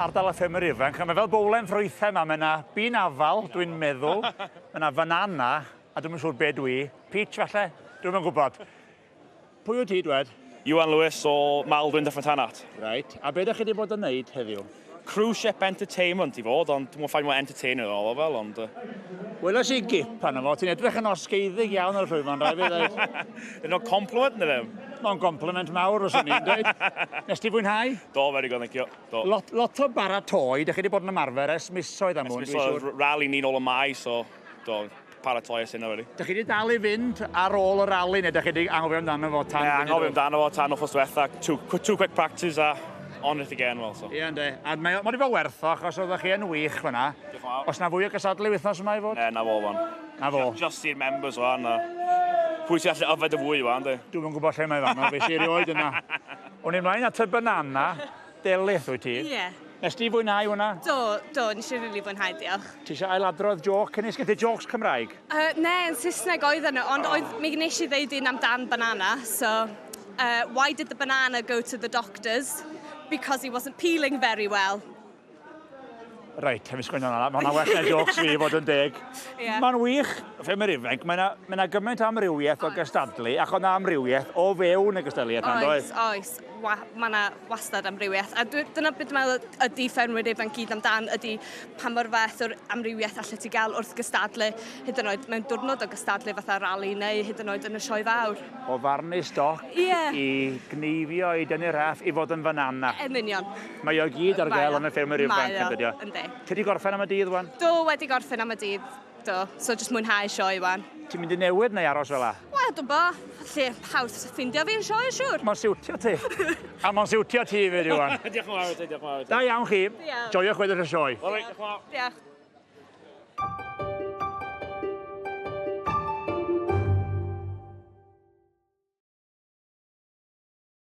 Ardal y ffermwyr ifanc, a mae fel bowlen ffrwythau yma, mae yna bin afal, dwi'n meddwl, mae yna fanana, a dwi'm yn siŵr be dwi, peach falle, dwi'm yn gwybod. Pwy wyt ti, dwed? Iwan Lewis o Maldwyn Dyffryn Tanat. Reit, a be ydych chi wedi bod yn neud heddiw? Cruise ship entertainment i fod, ond dwi'n ffain mor entertainer oedd o fel, ond... Weles i gip arno fo, ti'n edrych yn osgeiddig iawn ar y llwyfan, rhaid fi ddweud. Yn o'n compliment neu ddim? Mae'n compliment mawr, os o'n i'n dweud. Nes ti fwynhau? Do, very good, thank you. Do. Lot, lot o baratoi, dych chi wedi bod yn ymarfer ers misoedd am hwn, dwi'n siŵr. Rally ni'n ôl y mai, so do, paratoi ers hynna, really. Dych chi wedi dal i fynd ar ôl y rali, neu dych chi wedi anghofio amdano fo tan... Ie, anghofio amdano fo tan wythnos diwetha. Two, two quick practice a on it again, well, so. Ie, ynddi. A mae o wedi bod werth o, achos oeddech chi yn wych fyna. Diolch yn fawr. Oes 'na fwy o gystadlu wythnos yma i fod? Ne, na fo, wan. Na fo. Just i'r members, wan. A pwy sy'n gallu yfed y fwy, wan, di. Dwi'm yn gwybod lle mae fanno, fues i erioed yna. O'n i mlaen at y banana, Delyth wyt ti? Ie. Nes di fwynhau hwnna? Do, do, nes i rili fwynhau, diolch. Ti eisiau ailadrodd joc cynnes? Gen ti jôcs Cymraeg? Uh, ne, yn Saesneg oedden nhw, ond oedd, mi nes i ddeud un amdan banana, so why did the banana go to the doctors? Because he wasn't peeling very well. Reit, heb i sgwennu hwnna. Mae hwnna'n well na jôcs fi, i fod yn deg. Yeah. Mae'n wych, ffermwyr ifanc, mae yna mae gymaint o amrywiaeth o gystadlu, ac o'na amrywiaeth o fewn y gystadleuaeth yna, doedd? Oes, oes. Wa, mae yna wastad amrywiaeth. A dwi, dyna beth dwi'n meddwl ydy ffermwyr ifanc gyd amdan, ydy pa mor fath o'r amrywiaeth allet ti gael wrth gystadlu, hyd yn oed mewn diwrnod o gystadlu fatha rali neu hyd yn oed yn y sioe fawr. O farnu stoc yeah. i gneifio, i dynnu raff, i fod yn fanana. Yn union. Mae o gyd ar gael yn y ffermwyr ifanc, yn dydi o? Yndi. Ti wedi gorffen am y dydd, wan? Do, wedi gorffen am y dydd, do. So, jyst mwynhau sioe, wan. Ti'n mynd i newid neu aros fel la? Wel, dwi'n bo. Lle hawdd ffindio fi yn sioe, siwr. Mae'n siwtio ti. A mae'n siwtio ti fyd, Iwan. Diolch yn fawr i ti, diolch yn fawr i ti. Da iawn chi. Diolch. Joiwch weddill y sioe. All right, diolch yn fawr. Diolch.